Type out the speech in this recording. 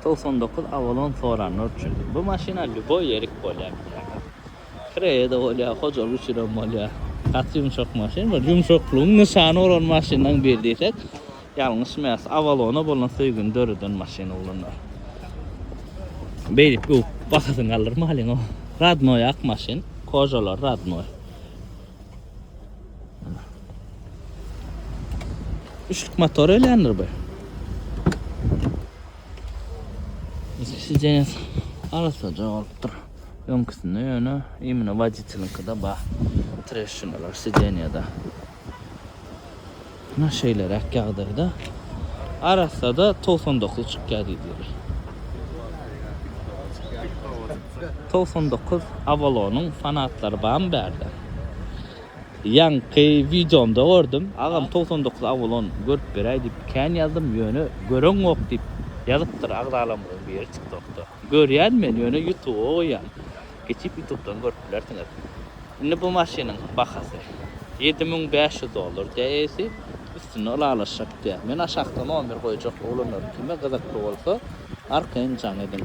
99 Avalon soranlar üçin. Bu maşyna lýuboý ýerik bolýar bilýäňiz. Kireýe-de bolýar, hojalyk üçinem bolýar. Gaty ýumşak maşyn. Bir ýumşaklygyň nyşany bolan maşynlaryň biri diýsek, ýalňyşmaýas. Avalona bolan söýgini döreden maşyn oglanlar. Beýdip öwüp bahasyny galdyrmalyň. Radnoý ak maşyn. Kožalar radnoý. Üçlük motor ölýändir bu. Sidenýesi arassaja bolupdyr. Öňküsinde ýöne imенно woditeliňkide bar. Treşşinalar sidenýada. Muna şeýleräk ýagdaýda. Arassada 99 çykýar diýdiler. 99 Avalonyň fanatlary barmy bärde? Ýaňky wideomda gördüm. Agam 99 Avalon görüp beräý diýip kän ýazdym, ýöne göreňok diýip ýazypdyr agzalarymyzyň biri TikTokda. Görýän men ýöne ýutuba goýýan. Geçip ýutubdan görüp bilersiňiz. Indi bu maşynyň bahasy 7500 dollar diýýär eýesi. Üstünde ylalaşjak diýýär. Men aşakda nomer goýjak oglanlar kime gyzykly bolsa arkaýyn jaň ediň.